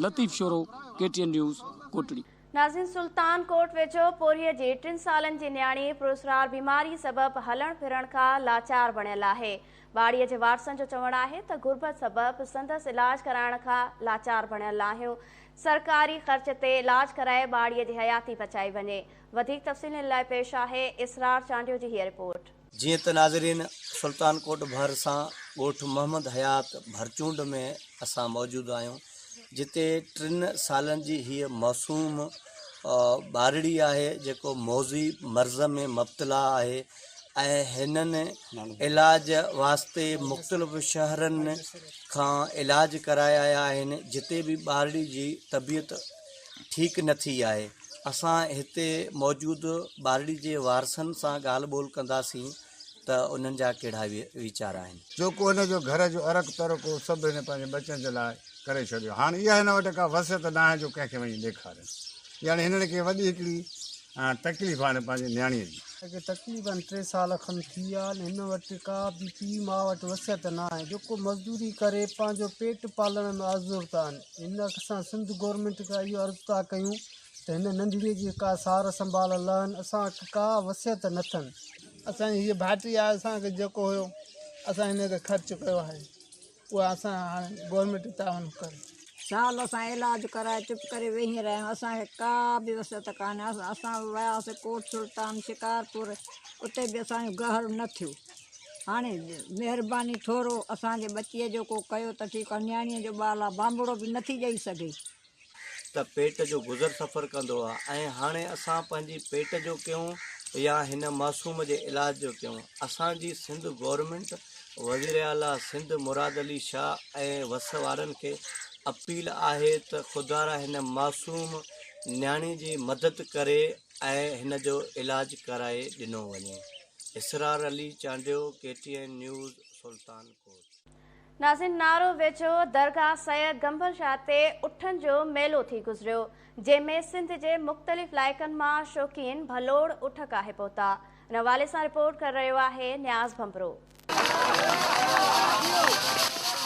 Latif Shoro, K T N news, Kotri. ناظرين سلطان ڪوٽ ويجهو پورهيي جي ٽن سالن جي نياڻي پراسرار بيماري سبب هلڻ ڦرڻ کان لاچار بڻيل آهي. ٻارڙي جي وارثن جو چوڻ آهي ته غربت سبب سندس علاج ڪرائڻ کان لاچار بڻيل آهيون، سرڪاري خرچ تي علاج ڪرائي ٻارڙي جي حياتي بچائي وڃي. وڌيڪ تفصيلن لاء پيش آهي اسرار چانڊيو جي هيء رپورٽ. جيئن ته ناظرين سلطان ڪوٽ ڀر سان ڳوٺ محمد حيات ڀرچونڊ ۾ اسان موجود آهيون جتي ٽن سالن جي هيء معصوم ٻارڙي آهي جيڪو موذي مرض ۾ مبتلا آهي ۽ هنن علاج واسطي مختلف شهرن کان علاج ڪرائي آيا آهن جتي به ٻارڙي جي طبيعت ٺيڪ نه ٿي آهي اسان هتي موجود ٻارڙي جي وارثن سان ڳالهه ٻولهه ڪنداسين ته انهن جا ڪهڙا ويچار آهن. جيڪو هن جو گهر جو ارڪ ترڪ هو سڀ هن پنهنجي ٻچن جي لاء ڪري ڇڏيو. هاڻ اها هن وٽ ڪا وصيت ناهي جو ڪنهن کي وڃي ڏيکارين. يعني هنن کي وڏي هڪڙي تڪليف آهي پنهنجي نياڻيء جي. هن کي تقريبن ٽي سال کن ٿي ويا آهن. هن وٽ ڪا به پيء ماء وٽ وصيت ناهي. جيڪو مزدوري ڪري پنهنجو پيٽ پالڻ ۾ معذور آهن. هن اسان سنڌ گورنمينٽ کان اهو عرض ٿا ڪيون ته هن ننڍڙي جي ڪا سار سنڀال لهن. اسان وٽ ڪا وصيت نه اٿن. اسان جي هيء ڀائٽي آهي اسان کي جيڪو هيو اسان هن تي خرچ ڪيو آهي. اها اسان هاڻي گورنمينٽ تعاون ڪري. سال اسان علاج ڪرائي چپ ڪري ويهي رهيا آهيون اسان کي ڪا به وسعت ڪانهي اسان وياسي ڪوٽ سلطان شڪارپور اتي به اسان جو گهر نه ٿيو هاڻي مهرباني ٿورو اسان جي ٻچي جو ڪو ڪيو ته ٺيڪ آهي نياڻي جو ٻال آهي بانبڙو به نٿي ڏئي سگهي. ته پيٽ جو گذر سفر ڪندو آ ۽ هاڻي اسان پنهنجي پيٽ جو ڪيون يا هن معصوم جي علاج جو ڪيون اسان جي سنڌ گورنمينٽ وزير اعليٰ سنڌ مراد علي شاهه ۽ وس وارن کي اپيل آهي ته خدارا هن معصوم نياڻي جي مدد ڪري ۽ هن جو علاج ڪرائي ڏنو وڃي Israr Ali Chandio K T N news Sultankot. ناظرين نارو ويجهو درگاهه سيد گنبل شاهه تي اٺن جو ميلو ٿي گذريو جنهن ۾ سنڌ جي مختلف علائقن مان شوقين ڀلوڙ اٺ ڪاهي پهتا ان حوالي سان رپورٽ ڪري رهيو آهي نياز ڀنڀرو.